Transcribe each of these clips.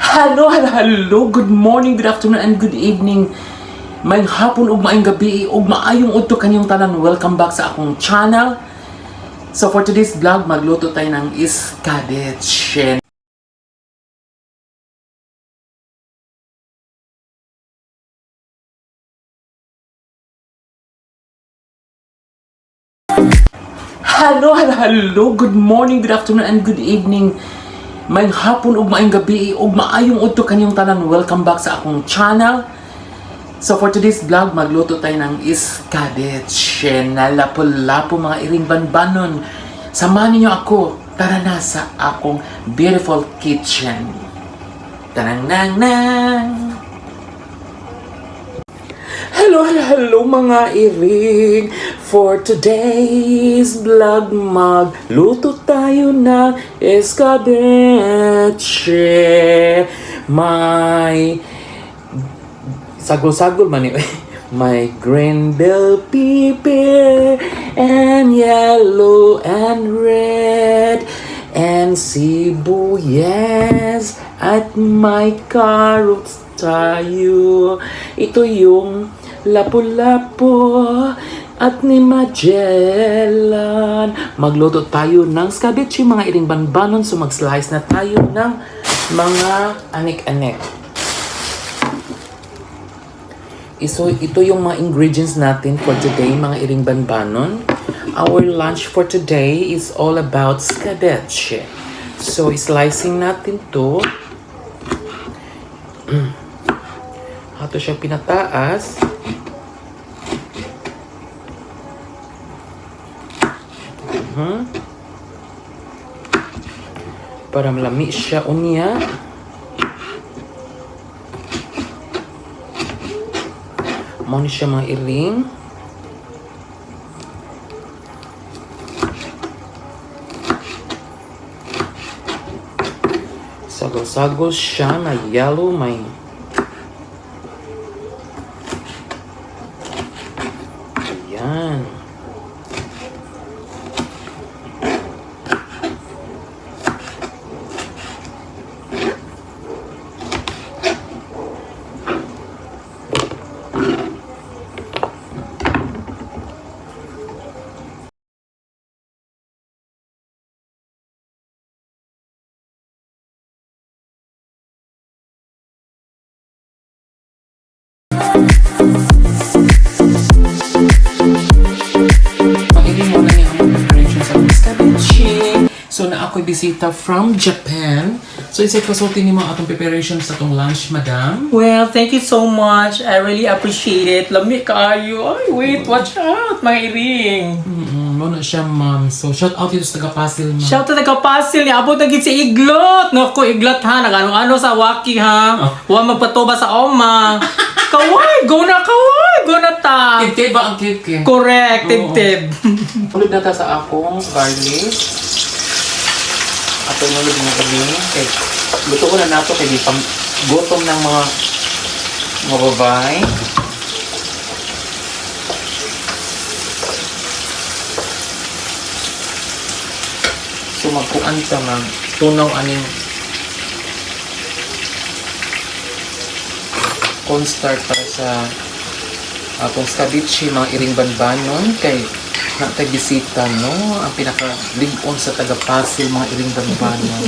Hello, hello, hello. Good morning, good afternoon, and good evening. Maayong hapon ug maayong gabi ug maayong udto kanyong tanan. Welcome back sa akong channel. So for today's vlog, magluto tayo ng iskabetche. Hello, hello, hello. Good morning, good afternoon, and good evening. Maayong hapon ug maayong gabi ug maayong udto kanyong tanan. Welcome back sa akong channel. So for today's vlog, magluto tayo ng iskabetche na lapo-lapo, mga iring banbanon. Samahan ninyo ako. Tara na sa akong beautiful kitchen. Tanang nang nang! Hello, hello, hello, mga iring! For today's vlog, magluto tayo ng escabeche. May sagol-sagol man eh. May green bell pepper and yellow and red and sibuyas at may carrots tayo. Ito yung lapu-lapu at ni Magellan. Magluto tayo ng scabeche, mga iring banbanon, so mag-slice na tayo ng mga anik-anik. So, ito yung mga ingredients natin for today, mga iring banbanon. Our lunch for today is all about scabeche. So, slicing natin to. Ato siya pinataas. Para malami siya unya. Mao ni siya, mga iring. Sagol-sagol siya na yellow, may ayan. Mga mo na niya ang preparation sa escabeche. So na ako'y bisita from Japan. So isay kasulti nimo atong preparation sa atong lunch, madam. Well, thank you so much. I really appreciate it. Lami kaayo. Ay, wait, watch out, mga iring. Mo na siya, ma'am. So shout out dito sa taga Pasil, ma'am. Shout out nagkapasil ni abot na gid si Iglot. Naku, Iglot ha, nagano-ano sa waki ha. Wa magpatuba sa oma. Kaway, go na kaway, go na ta. Tibtib ba ang cake eh? Correct, tib-tib. Ulog na ta sa akong garlic. Ato nulog mga gabi. Kay, luto ko na nato kay di pang gutom ng mga babae. So magkuan ta, mag tunaw aning cornstarch para sa atong scabeche, mga iring banbanon, kay natay bisita, no, ang pinaka lig-on sa taga Pasil, mga iring banbanon.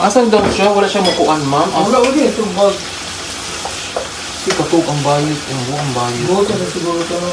Asa daw siya? Wala siya mukuan, ma'am. Asa Wala uli tubag. Si katug ang bayot, ang ang bayot. Go na siguro to. No?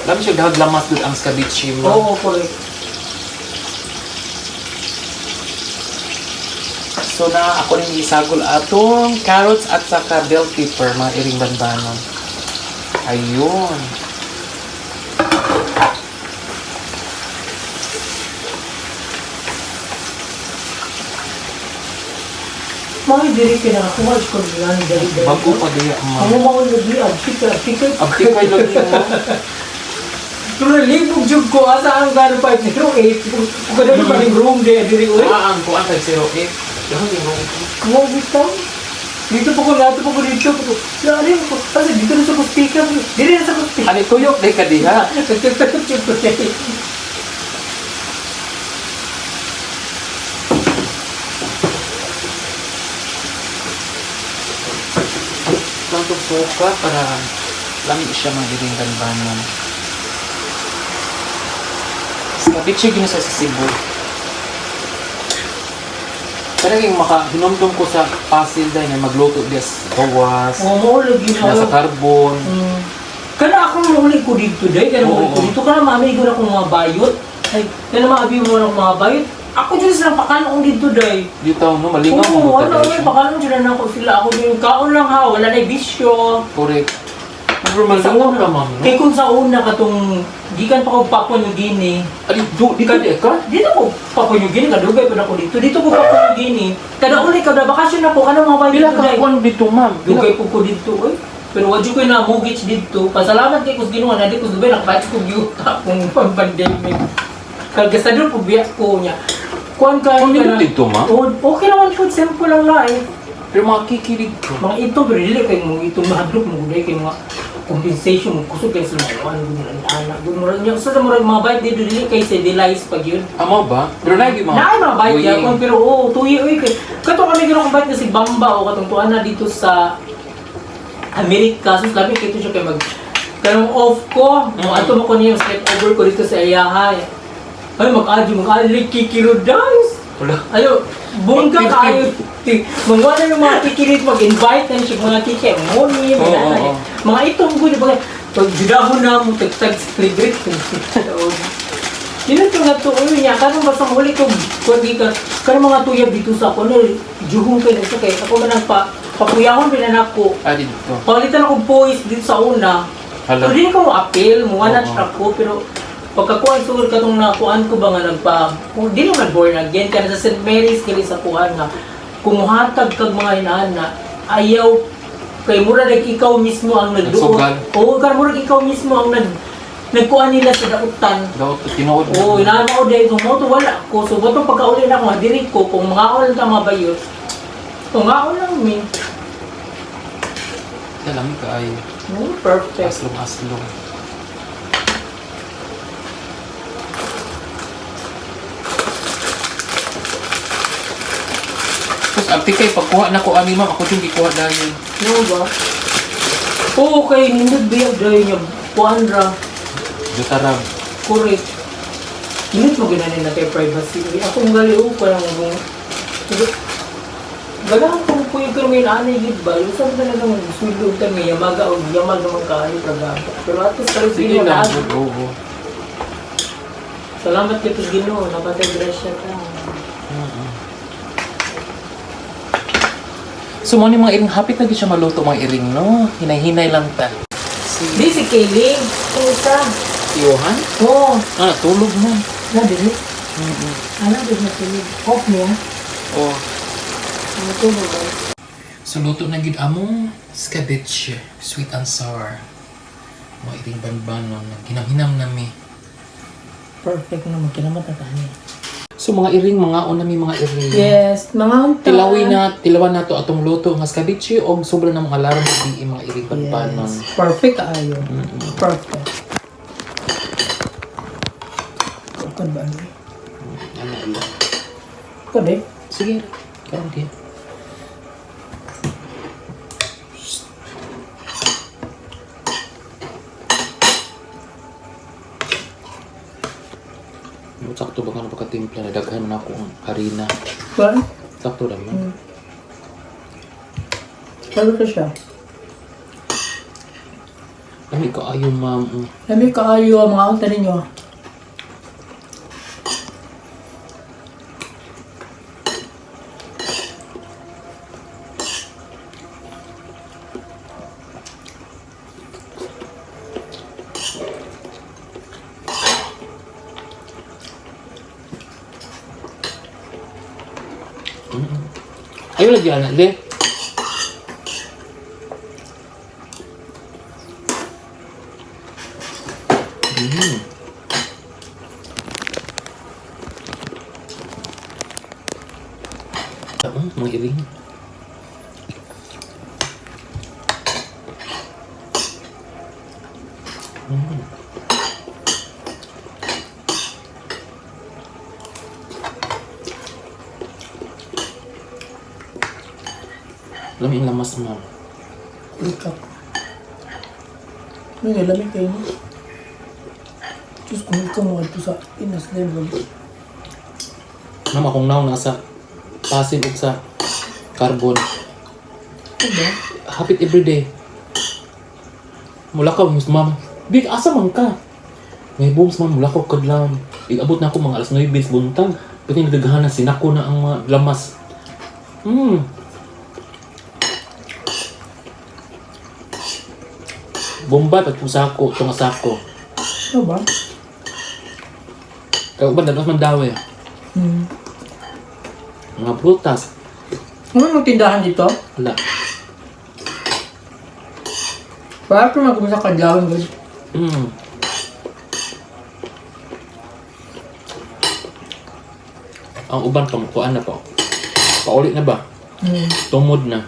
Lami siya dahag lamas gud ang scabeche, ma'am. Oo, correct. So na ako rin isagol atong carrots at saka bell pepper, mga iring banbanon. Ayun. Mga diri kinakakuha ko nila dali dali. Bago pa diya, Ang ma'am. mga lagi abtik abtik. Abtikay lagi mo. Pero libog jud ko asa ang gano 508. Kung kada pa ning room di diri oy. Ah, ang kuan 508. Dahon yung room. Mo bitaw. Dito po ko, nato po ko dito po ko. Lari ko. Kasi dito na sa ko speaker. Dito na sa ko speaker. Ani tuyok day ka diha. Nagtutuyok ko siya. Lang to suka para lami siya mga iring banbanon. Escabeche gina sa Cebu. Parang yung maka hinumdum ko sa puzzle dahil na magluto diya sa gawas, Oo, lagi na. nasa carbon. Kana ako mahuli ko dito day, kana mahuli ko Oo. dito, kana maami ko na akong mga bayot. Ay, kana maabi mo na akong mga bayot. Ako dyan silang pakanong dito day. Dito no, malingaw Oo, mo ano, ay, pakanong dyan na ako sila. Ako din, kaon lang ha, wala na bisyo. Correct. Pero malingaw ka ma'am, no? Kay kung sa una katong gikan pa ko Papua New Guinea. Ali, do, di ka di ka? Dito ko Papua New Guinea kadugay pa na ako dito. Dito ko Papua New Guinea. Kada uli kada bakasyon ako kanang mga bayot Pila dito ka day. kuan dito ma'am? Pila Dugay po ko dito oy. Pero wadyo ko na mortgage dito. Pasalamat kay kus Ginoo na di ko Dubai nakapatch ko gyuta kung pandemic. Kagasa po biya ko niya. Kuan ka Kung nindot dito, ma? Oh, okay naman food simple lang na eh. Pero mga kikilig ko. Mga ito pero dili kay mo ito mahadlok mo guday kay mga compensation mo kusog kay sila mga ano mga anak. Murag niya sa murag mga bayad dito dili kay civilized pag yun. Amo ba? Pero na yung mga... Naay mga bayad Uying. yapon pero oo tuyi oy kay katong kami gino bayad na si Bamba o katong tuan na dito sa Amerika sus lami kay siya kay mag kanong off ko mo ato mo ko niya step over ko dito sa Ayahay. Ay mag-adyo mag-adyo kikiro dance. Wala. Ayo, bongga kayo. Mangwala yung mga kikirit, mag-invite na siya, mga kiki, moni, Oo, mga oo, ano. oo. Mga itong ko, di ba? Pag bidahon na mo, tagtag celebrate. Yun ito nga to, uy niya, kanong basta mahuli ko, kundi ka, kanong mga tuyab dito sa ako, no, juhong kayo sa kay, ako man ang pa, papuyahon pinanak ko. Ah, dito. Palitan ako voice dito sa una. Hala. Pero di ko appeal, muha na Oo. siya ako, pero pagkakuan sugod katong nakuan ko ba nga nagpa, kung di naman born again, kana sa St. Mary's kali sa kuan nga, kung muhatag kag mga inaana, ayaw kay mura nag ikaw mismo ang nagduot. Nagsugal. Oo, kay mura ikaw mismo ang nagkuan nila sa dautan. Daot, tinuod. Oo, inaano ko dahil kung moto wala ko. So, bato pagkauli na ako, nga, diri ko, kung mga lang ta mga bayot, kung nga lang mi. Alam ka ay Perfect. aslong-aslong. Tapos abti kay pagkuha na ko ani ma'am, ako yung gikuha dahil. No ba? Oo, kay nindot biyag dahil niya. Kuan ra. Jutarab. Correct. Nindot mo ginanin na kay privacy. Uy, ako ang gali o parang kung ganahan kung kuya ko ngayon anay gid ba? Yung sabi talaga mo sulod ka nga yamaga o yamag naman kaayo trabaho. Pero at least karon Sige Ginoo lang, na. good, oo. Salamat kay sa Ginoo, napatay grasya ka. So mo ni mga iring hapit na gid siya maluto mga iring no. Hinay-hinay lang ta. Si Di si Kaylee, kumusta? Johan? Oo. Ah, tulog mo. Na dili. Ano dili na tulog? Off niya. Oh. Ano tulog ba? So luto na gid among scabeche, sweet and sour. Mga iring banbanon, naghinam-hinam na mi. Perfect na magkinamat na tani. So mga iring, mga una mi mga iring. Yes, mga unta. Tilawi na, tilawan na to atong luto nga scabeche og sobra na mga alarm di mga iring banbanon. Yes. Perfect ayo. Perfect. Kuan ba ano? Ano ila? Kuan eh. Sige, karon di. Sakto ba ka na pagkatimpla na daghan man ako ang harina. Kuan? Sakto naman. Perfect siya. Lami ka ayo ma'am. Lami kaayo ang mga unta ninyo. Ayo lagi anak le. Mga iring. Lami ang lamas, ma'am. Recap. May lamig kayo, no? Diyos, kung ikaw mo ito sa Pinas level. Ma'am, akong naong nasa pasin ug sa carbon. Diba? Hapit everyday. Mulakaw, miss ma'am. Big, asa man ka? May booms, ma'am, mulakaw kadlam. Iabot na ako mga alas 9 buntag. Pati nagdaghan na, sinako na ang mga lamas. Bombay, pag sako, itong sako. Ano ba? Kaya uban, dados man daw eh. Mga prutas. Ano yung tindahan dito? Wala. Parang kung mag sa kadlawan, guys. Ang uban pamukuan na po. Pauli na ba? Tumod na.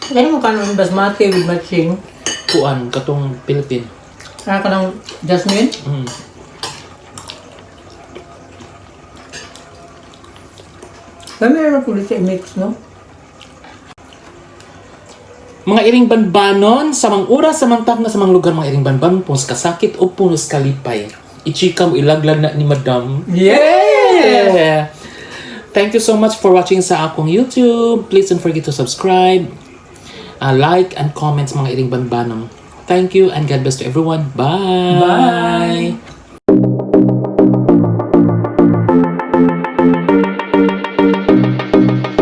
Kaya mo kanong basmati with matching. Kuan katong Philippine. Kaya ka ng jasmine? Mm. Dami na po sa mix, no? Mga iring banbanon, sa mang oras, sa mang tag na sa mang lugar, mga iring banbanon, punos kasakit o punos kalipay. Ichika mo ilaglag na ni Madam. Yeah! Yeah! Thank you so much for watching sa akong YouTube. Please don't forget to subscribe, like, and comment mga iring banbanon. Thank you and God bless to everyone. Bye! Bye!